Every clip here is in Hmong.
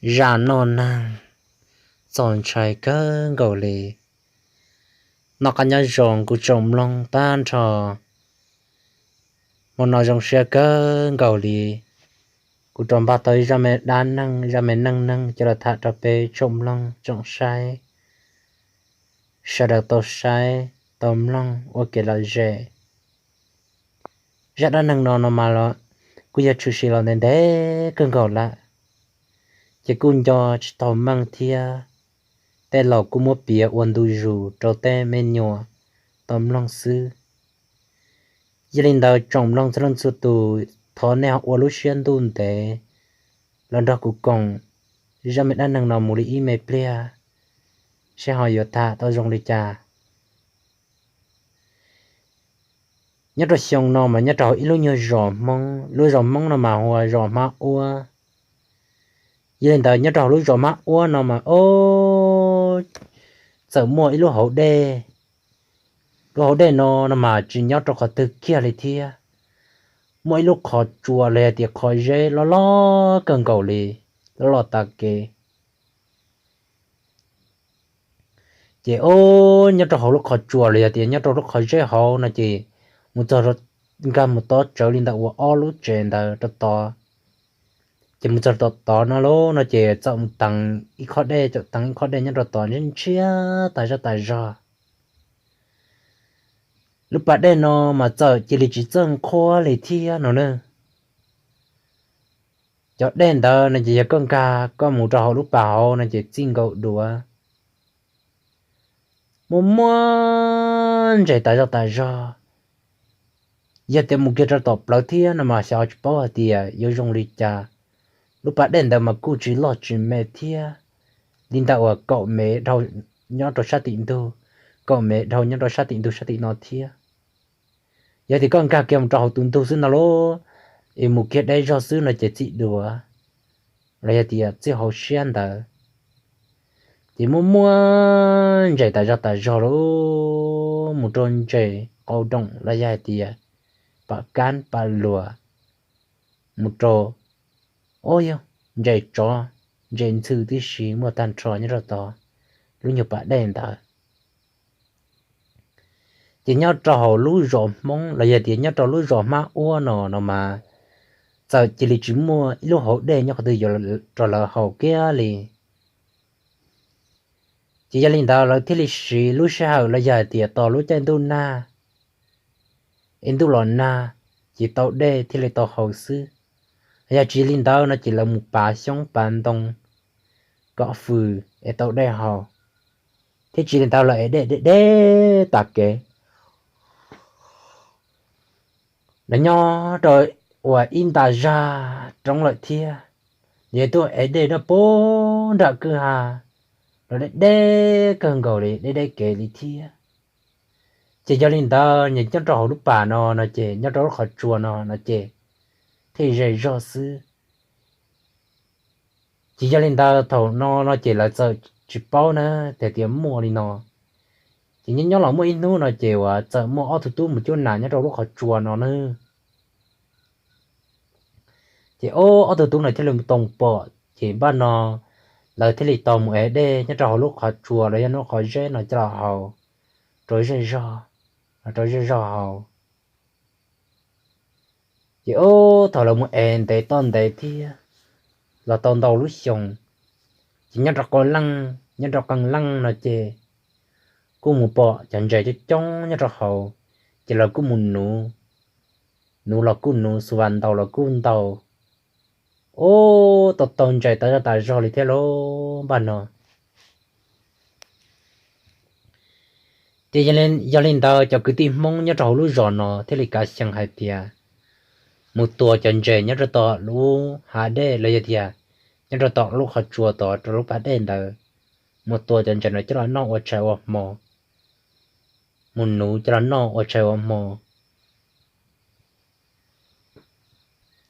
Zaj noj neeg txaus ntshai kawg nkaus li. Noj qab nyob zoo kuv tsoom mloog tag nrho. Hmo no zoo siab kawg nkaus li, kuv rov npaj tau ib zaj me dab neeg, zaj me neej neeg coj los tham rau peb tsoom mloog tsoom saib sawv daws tau saib tau mloog ua kev lom zem. Zaj dab neeg no no mas los kuj yog tshwm sim los ntev ntev kawg nkaus lawm, ces kuj nco tsis tau meej thiab. Tej laus kuj muab piav ua ntu zus rau tej me nyuam tau mloog xwb. Yog li ntawd tsoom mloog txhua leej txhua tus, thov nej ho ua lub siab ntuj ntev los nrog kuv koom zaj me dab neeg no mus li ib me pliag, seb ho yuav tham tau zoo li cas. Nyob rau xyoo no mas nyob rau hauv ib lub nyuag zos Hmoob, lub zos Hmoob no mas hu ua zos Hmab Uab. Yog li ntawd nyob rau hauv lub zos Hmab Uab no mas, o, txawm muaj ib lub hauv dej. Lub hauv dej no no mas tsis nyob rau qhov twg kiag li thiab, muaj ib lub qhov tsua los yog tias qhov zeb loj loj kawg nkaus li, loj loj tas kev. Ces o, nyob rau hauv lub qhov tsua los yog tias nyob rau lub qhov zeb hauv no ces mus txog, nkag mus tob tsawv li ntawm uas ob lub tsev ntawd rau tod. Ces mus txog tom tod no lauj no ces txawm mus teev ib qho dej, txawm teev ib qho dej nyob rau tod ntshiab ntshiab tas zog tas zog. Lub pas dej no mas txawm cia li tsis txawj nqhuab li thiab no na. Cov dej ntawd no ces yog koj nkag koj mus rau hauv lub pas hauv no ces txij nkaus duav, muaj muaj ntses tas zog tas zog. Yog tias mus kiag rau tom plawv thiab no mas xyov tsis paub hais tias yuav zoo li cas. Lub pas dej ntawd mas kuj tsis loj tsis me thiab, li ntawm uas kaum mev dhau nyob rau sab tim ntug, kaum mev dhau nyob rau sab tim ntug sab tim no thiab. Yog tias koj nkag kiag mus rau hauv tus ntug xwb no lauj, es mus kiag deb zog xwb no ces txij duav los yog tias txij hauv siab ntawd, ces muaj muaj ntses tas zog tas zog lauj, mus rau ntses qau doom los yog hais tias pas kab pas luas, mus rau, o, yog ntses tsov, ntses ntxhw tib si muaj tag nrho nyob rau tod lub nyuag pas dej ntawd. Ces nyob rau hauv lub zos Hmoob los yog tias nyob rau lub zos Hmab Uab no no mas txawm cia li tsis muaj ib lub hauv dej nyob qhov twg yuav rau lawv haus kiag li. Ces yog li ntawd lawv thiaj li siv lub sij hawm los yog hais tias tos lub caij ntuj nag, es ntuj los nag, ces tau dej thiaj li tau haus xwb. Yog tsis li ntawd no ces lawv mus pav xyoob pav ntoo kom fws es tau dej haus, thiab tsis li ntawd lawv ev dej deb deb tas kev. Lawv nyob rau uas ib nta zaj roob lawm thiab, yog tuaj ev dej nyob puag nram kwj ha los deb deb kawg nkaus li, deb deb kev li thiab. Ces yog li ntawd nyob rau hauv lub pas no no ces nyob rau lub qhov tsua no no ces thiaj ze zog xwb. Ces yog li ntawd thaum no no ces lawv txawm tsis paub na, tias tias muaj li no. Ces nyob nyob los muaj ib hnub no ces uas txawm muaj ob tug tub mus cuab nas nyob rau lub qhov tsua no na. Ces ob tug tub no thiaj li tau pom, ces npaj no lawv thiaj li tau mus ev dej nyob rau hauv lub qhov tsua los yog lub qhov zeb no coj los haus rau zej zog, rau zej zog haus. Ces ub thaum lawv mus ev ntev toj ntev thiab los tau ntau lub xyoos, ces nyob rau qee leej, nyob rau qee leej no ces kuj mus pom cov ntses coob coob nyob rau hauv, ces lawv kuj mus nuv, nuv los kuj nuv, xu vas ntaus los kuj ntaus. Ub, tau tau ntses tas zog tas zog li thiab lauj npaj no. Ces yog li ntawd cov kwv tij Hmoob nyob rau hauv lub zos no thiaj li kav xyees hais tias mus tua cov ntses nyob rau tom lub hav dej los yog tias nyob rau tom lub qhov tsua tod rau lub pas dej ntawd, mus tua cov ntses no coj los noj ua tshais ua hmo, mus nuv coj los noj ua tshais ua hmo.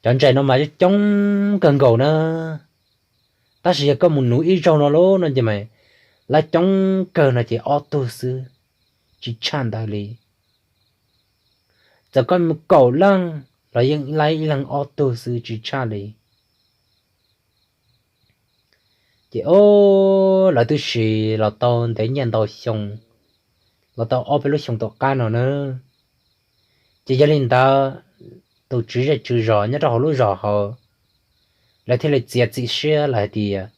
Cov ntses no mas coob kawg nkaus na, tab sis yog koj mus nuv ib zaug no lauj no ces mas lawv coob kawg no ces ob tug xwb, tsis tshaj ntawd li. Txawm koj mus kaum leej los yeej lawv ib leeg ob tug xwb, tsis tshaj li. Ces ob, lawv twb sim los tau ntev niaj ntau xyoo, los tau ob peb lub xyoo tom qab no na. Ces yog li ntawd, tus tswv zej tswv zos nyob rau hauv lub zos hauv, lawv thiaj li txiav txim siab lawm hais tias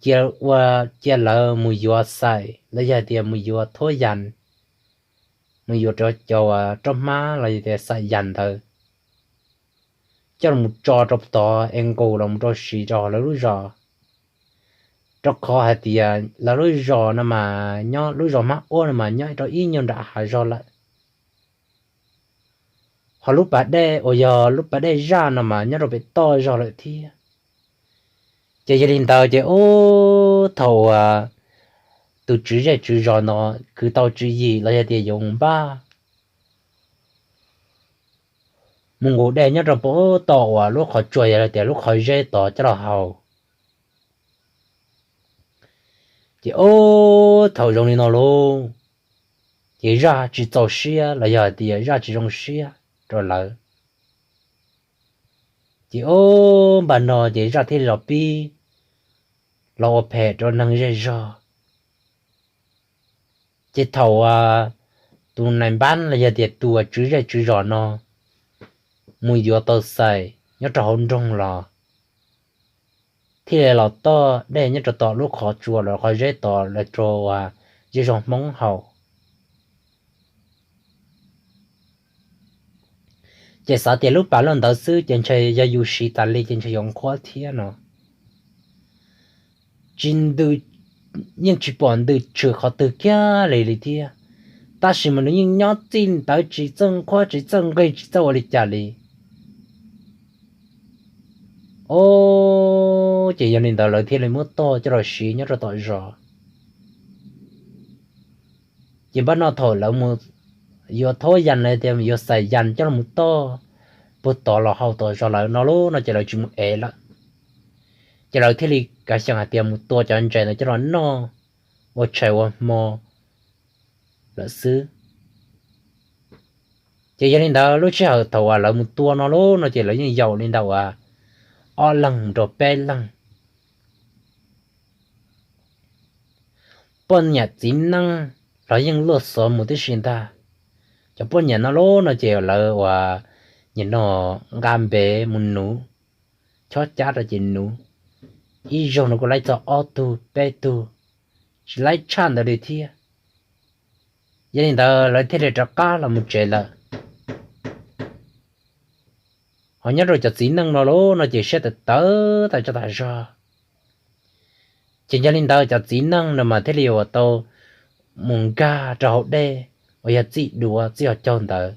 cia, ua, cia lawv mus yuav xais los yog hais tias mus yuav thuab yas, mus yuav cov roj hmab los yog tias xais yas ntawd coj los tso rau tod es nqus los rau siv rau lawv lub zos. Rau qhov hais tias lawv lub zos no mas nyob, lub zos hmab uab no mas nyob rau ib nyuag nram hav zog lawm, ho lub pas dej uas yog lub pas dej zaj no mas nyob rau pem toj zog lawm thiab. Ces yog li ntawd ces ub, thaum uas tus tswv zej tswv zos no kwv tau tswv yim los yog tias yuav mus npaj mus nqus dej nyob rau pem toj uas lub qhov tsua yog tias lub qhov zeb tod coj los haus. Ces ub, thaum zoo li no lauj, ces zaj tsis txaus siab los yog hais tias zaj tsis zoo siab rau lawv. Ces ub, npaj no ces zaj thiaj li los pib los ua phem rau neeg zej zog. Ces thaum tus nais npab los yog tias tus tswv zej tswv zos no mus yuav tau xais nyob rau hauv nroog los thiaj li los toj dej nyob rau tom lub qhov tsua los qhov zeb tod los rau zej zog Hmoob haus. Ces xav tias lub pas loj ntawd xwb ces ntshe yog yus siv tas li ces ntshe yuav nqhuab thiab no. Tsis ntws, yeej tsis pom ntws tshwm qhov twg kiag li li thiab, tab sis mas nws yeej nyob txij ntawd tsis txawj nqhuab tsis txawj nqig tsis txawj ua li cas li. Ob, ces yog li ntawd lawv thiaj li muab toj coj los siv nyob rau tom zos. Ces npaj no thaum lawv mus yuav thuab yas los tias yuav xais yas coj los toj puag tod los haus tom zos lawm no lauj no ces lawv tsis mus ev lawm. Ces lawv thiaj li kav xyeem hais tias mus tua cov ntses ntawd coj los noj ua tshais ua hmo lawm xwb. Ces yog li ntawd lub sij hawm thaum uas lawv mus tua no lauj no ces lawv yeej yaum li ntawm uas ob leeg mus rau peb leeg. Poj niam txiv neej los yeej luaj xov mus tib si ntag. Cov poj niam no lauj no ces lawv uas nim no nqa npe mus nuv, chob cab rau ces nuv, ib zaug no kuj laib txog ob tug peb tug, tsis laib tshaj ntawd li thiab. Yog li ntawd lawv thiaj li rov qab los mus tsev lawm. Ho nyob rau cov txiv neej no lauj no ces siab tawv tawv tas tso tas zog. Ces yog li ntawd cov txiv neej no mas thiaj li uas tau mus nkag rau hauv dej uas yog txij duav txij hauv caug ntawd,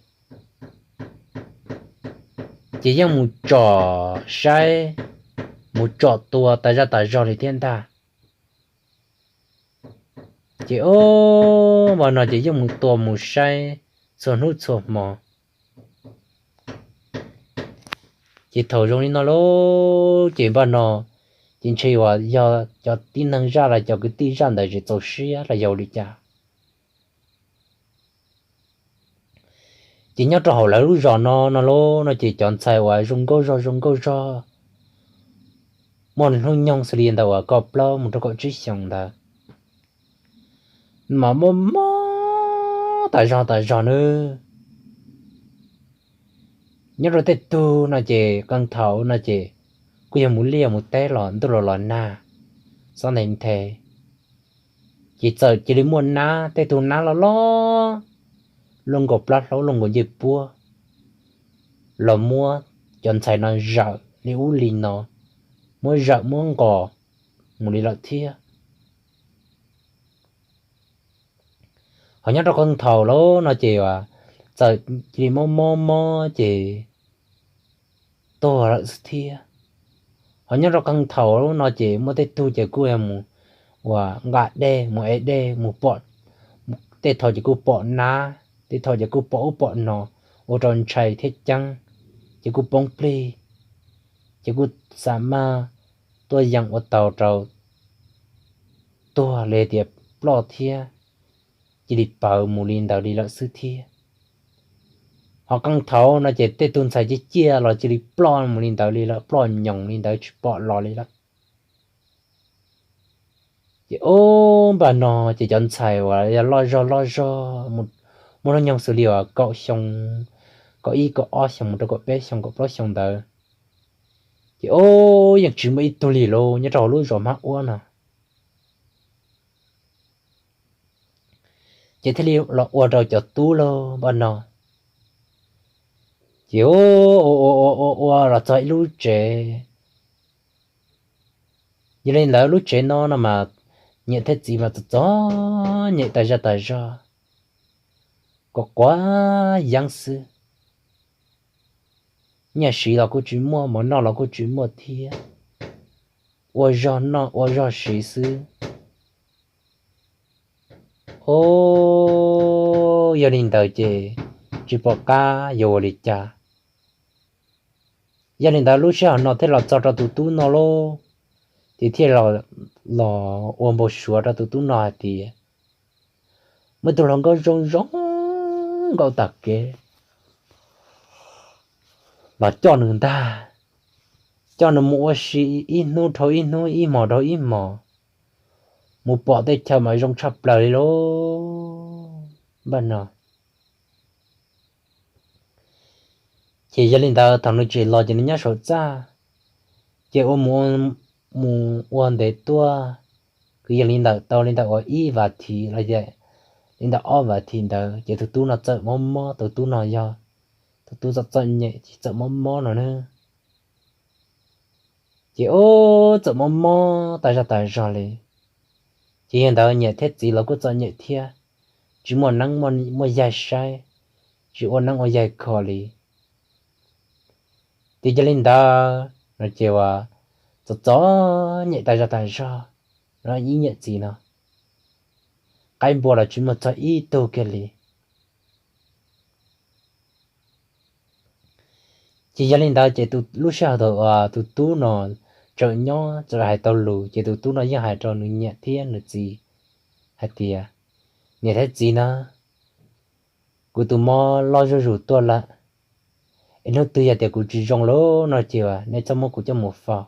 ces yeej mus tsom saib, mus tsom tua tas zaj tas zog li thiab ntag. Ces ob, npaj no ces yeej mus tua mus saib txhua hnub txhua hmo. Ces thaum zoo li no lauj ces npaj no ces ntshe uas yog cov tib neeg zaj los cov kwv tij zaj ntawd tsis txaus siab los yog li cas. Ces nyob rau hauv lawv lub zos no no lauj no ces cov ntxhais uas zoo nkauj zog zoo nkauj zog muaj hnub nyoog xws li ntawm uas kaum plaub mus rau kaum tsib xyoos ntawd mas muaj mob tas zog tas zog nawb. Nyob rau tej tug no ces qee thaum no ces kuj yog mus liaj mus teb los ntuj los los nag, xob nthe nthe, ces txawm cia li muaj nab, tej tug nab loj loj, luaj nkaus plab hlaub luaj nkaus ncej puab, los muab cov ntxhais no zawm li ub li no, muab zawm muab nqos mus li lawm thiab. Ho nyob rau qee thaum lawm no ces txawm cia li mob mob mob ces tuag lawm xwb thiab. Ho nyob rau qee thaum no ces muaj tej tug ces kuj mus uas nqa dej mus ev dej mus pom, tej thaum ces kuj pom nab, tej thaum ces kuj pom ub pom no, ua rau ntshai thiab ceeb, ces kuj poob plig, ces kuj xa maj tuaj yeem ua tau rau tuag li tias ploj thiab, cia li pawv mus li ntawd li lawm xwb thiab. Ho qee thaum no ces tej tug ntxhais ciaj ciaj los cia li ploj mus li ntawd li lawm, ploj nyoos li ntawd tsis pom los li lawm. Ces ub, npaj no ces cov ntxhais uas yog loj zog loj zog, muaj hnub nyoog xws li uas kaum xyoo, kaum ib kaum ob xyoo mus rau kaum peb xyoo kaum plaub xyoo ntawd, ces ub, yeej tsis muaj ib tug li lauj nyob rau hauv lub zos Hmab Uab no. Ces thiaj li los ua rau cov tub lauj npaj no. Ces ua ua ua ua los txog ib lub tsev. Yog li ntawd lub tsev no no mas niam thiab txiv mas txom txom nyem tas zaj tas zog, kom quav yeeb xwb. Nyiaj siv los kuj tsis muaj, mov noj los kuj tsis muaj thiab, ua zog noj ua zog siv xwb. Ub, yog li ntawd ces tsis pom qab yuav ua li cas. Yog li ntawd lub sij hawm no thiaj los txog rau tus tub no lauj, ces thiaj los ua npau suav rau tus tub no hais tias muaj tus hluas nkauj zoo zoo nkauj tag kev los coj nws ntag, coj nws mus ua si ib hnub dhau ib hnub, ib hmos dhau ib hmos, mus pom tej chaw mas zoo tshaj plaws li lauj npaj no. Ces yog li ntawd thaum nws tseem los ces nws nyob saum txaj, ces ua mus mus ua ntev tuaj, kwv yees li ntawm tau li ntawm uas ib vas thiv los yog li ntawm ob vas thiv ntawd ces tus tub no txawm mob mob, tus tub no yog tus tub txom txom nyem ces txawm mob mob no na. Ces ub, txawm mob mob tas zaj tas zog li. Ces yog ntawd niam thiab txiv los kuj txom nyem thiab, tsis muaj neeb muaj yaig saib, tsis ua neeb ua yaig kho li. Ces yog li ntawd no ces uas txom txom nyem tas zaj tas zog no ib niam txiv no, qaib npua los tsis muaj txog ib tug kiag li. Ces yog li ntawd ces lub sij hawm thaum uas tus tub no tseem nyob tseem hais tau lus ces tus tub no yeej hais rau nws niam thiab nws txiv hais tias, niam thiab txiv na, kuv tus mob loj zuj zus tuaj lawm, es hnub twg yog tias kuv tsis zoo lawm no ces nej txhob muab kuv coj mus faus,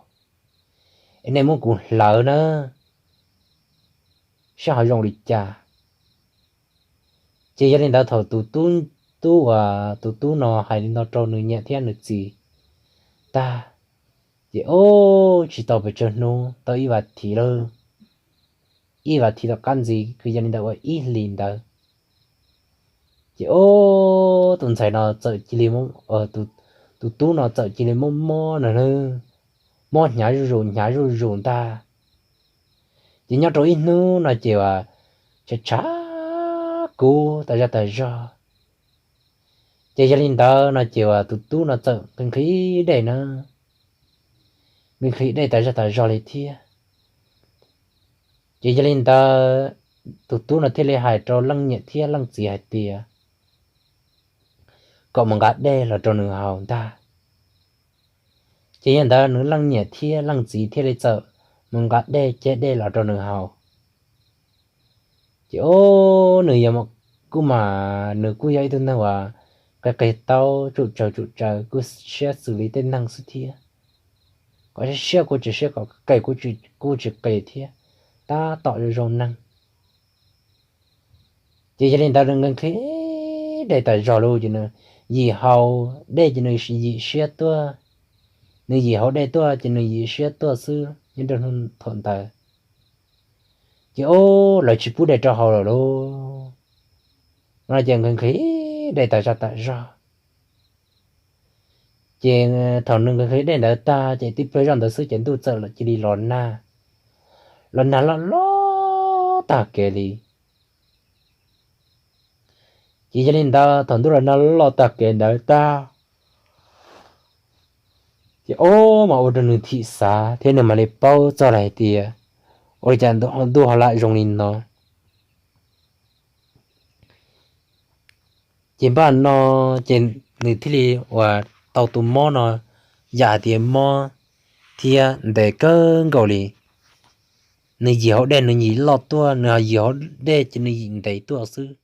es nej muab kuv hlawv na, saib ho zoo li cas. Ces yog li ntawd thaum tus tub, tub uas tus tub no hais li no rau nws niam thiab nws txiv tag, ces ub, tsis tau pes tsawg hnub, tau ib vas thiv lawm, ib vas thiv tom qab ntxiv kwv yees li ntawm uas ib hlis ntawd, ces ub, tus ntxhais no txawm cia li, tus tub no txawm cia li mob mob no, mob hnyav zuj zus hnyav zuj zus ntag. Ces nyob rau ib hnub no ces uas tshav tshav kub tas zaj tas zog. Ces yog li ntawd no ces uas tus tub no txawm nqhis nqhis dej na, nqhis nqhis dej tas zaj tas zog li thiab. Ces yog li ntawd tus tub no thiaj li hais rau leej niam thiab leej txiv hais tias kom mus nqa dej los rau nws haus ntag. Ces yog ntawd nws leej niam thiab leej txiv thiaj li txawm mus nqa dej ceg dej los rau nws haus. Ces ub, nws yog, kuj mas nws kuj yog ib tug neeg uas qis qis taub tsum tsaws tsum tsaws, kuj siab xws li tej neeg xwb thiab, kom siab siab kuj tsis siab, kom qis kuj tsis qis thiab, tab tom zoo zoo neeg. Ces yog li ntawd nws nqhis nqhis dej tas zog lawm ces nws yim haus dej ces nws yim siab tuaj, nws yim haus dej tuaj ces nws yim siab tuaj xwb nyob rau hnub thaum ntawd. Ces ub, lawv tsis pub dej rau haus lawm lauj, no ces nqhis nqhis dej tas zaj tas zog. Ces thaum nws nqhis nqhis dej ntawd tag ces tib pliag zoj ntawd xwb ces ntuj txawm cia li los nag, los nag loj loj tag kev li. Ces yog li ntawd thaum ntuj los nag loj tag kev ntawd tag, ces ub, mas ua rau nws thim xav thiab nws mam li paub txog lawm hais tias ua li cas ntuj ho lam zoo li no. Ces npaj no ces nws thiaj li uas tau tus mob no, yam hais tias mob thiab ntev kawg nkaus li. Nws yim haus dej nws yim loj tuaj, nws ho yim haus dej ces nws yim ntev tuaj xwb.